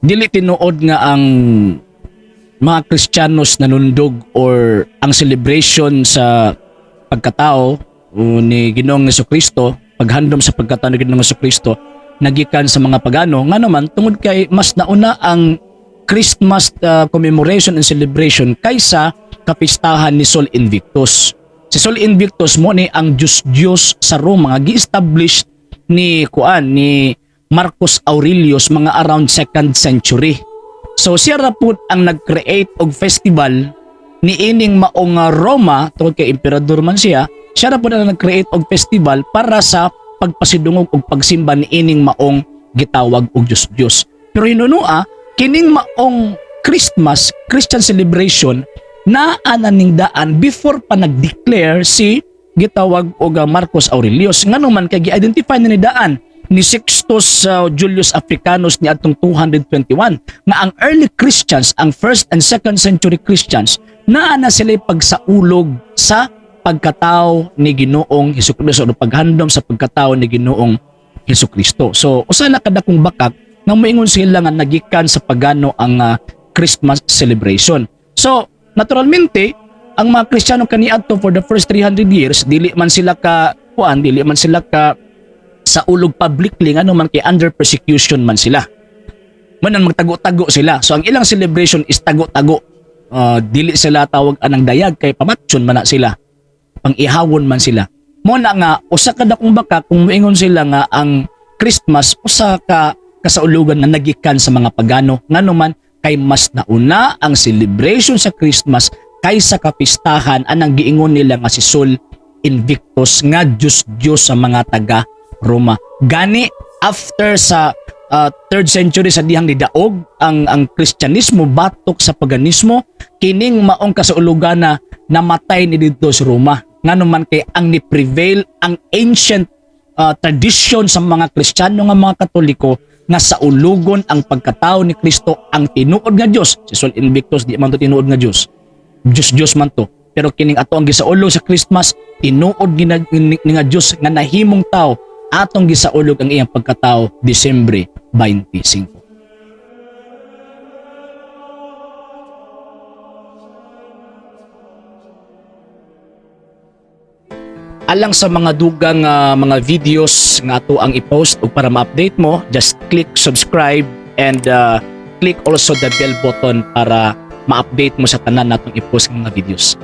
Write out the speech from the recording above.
Dili tinuod nga ang mga Kristiyanos nanundog or ang celebration sa pagkatao o ni Ginoong Kristo, paghandom sa pagkatao ni Ginoong Kristo nagikan sa mga pagano. Ngano man, tungod kay mas nauna ang Christmas commemoration and celebration kaysa kapistahan ni Sol Invictus. Si Sol Invictus mo ni ang Diyos-Diyos sa Roma nga gi-establish ni kuan, ni Marcus Aurelius, mga around 2nd century. So siya ra pud ang nag-create og festival ni ining maong Roma tungod kay emperador man siya. Siya ra pud ang nag-create og festival para sa pagpasidungog og pagsimba ni ining maong gitawag og Diyos-Diyos. Pero hinunua, kining maong Christmas, Christian celebration, naa na ning daan before pa nag-declare si gitawag og Marcus Aurelius. Ngano man kay gi-identify na ni daan ni Sextus Julius Africanus ni adtong 221 nga ang early Christians, ang first and second century Christians, naa na sila pagsaulog sa pagkatao ni Ginoong Hesukristo o paghandom sa pagkatao ni Ginoong Hesukristo. So usa na kadakong bakak nga moingon sila nga nagikan sa pagano ang Christmas celebration. So naturalmente, ang mga Kristiyano kaniadto for the first 300 years, dili man sila ka kuan, dili man sila ka saulog publicly, ngano man kay under persecution man sila. Manan magtago-tago sila. So ang ilang celebration is tago-tago. Dili sila tawag anang dayag kay pamatyon man na sila. Pang-ihawon man sila. Mo na nga usa ka dakong baka kung moingon sila nga ang Christmas usa ka kasaulugan nga nagikan sa mga pagano, ngano man kay mas nauna ang celebration sa Christmas kaysa kapistahan anang giingon nila nga si Sol Invictus nga Diyos-Diyos sa mga taga Roma. Gani after sa 3rd century, sa dihang nidaog ang Kristyanismo batok sa paganismo, kining maong kasaulugan na namatay ni didto sa Roma. Ngano man kay ang ni prevail ang ancient tradition sa mga Kristiyano nga mga Katoliko nga saulugon ang pagkatao ni Kristo, ang tinuod nga Dios. Si Sol Invictus di man to tinuod nga Dios. Diyos Diyos man to. Pero kining ato ang gisaulog sa Christmas, tinuod ni nga Dios nga nahimong tao, atong gisaulog ang iyang pagkatao Disyembre 25. Alang sa mga dugang mga videos nga ato ang i-post ug para ma-update mo, just click subscribe and click also the bell button para ma-update mo sa tanan natong i-post nga mga videos.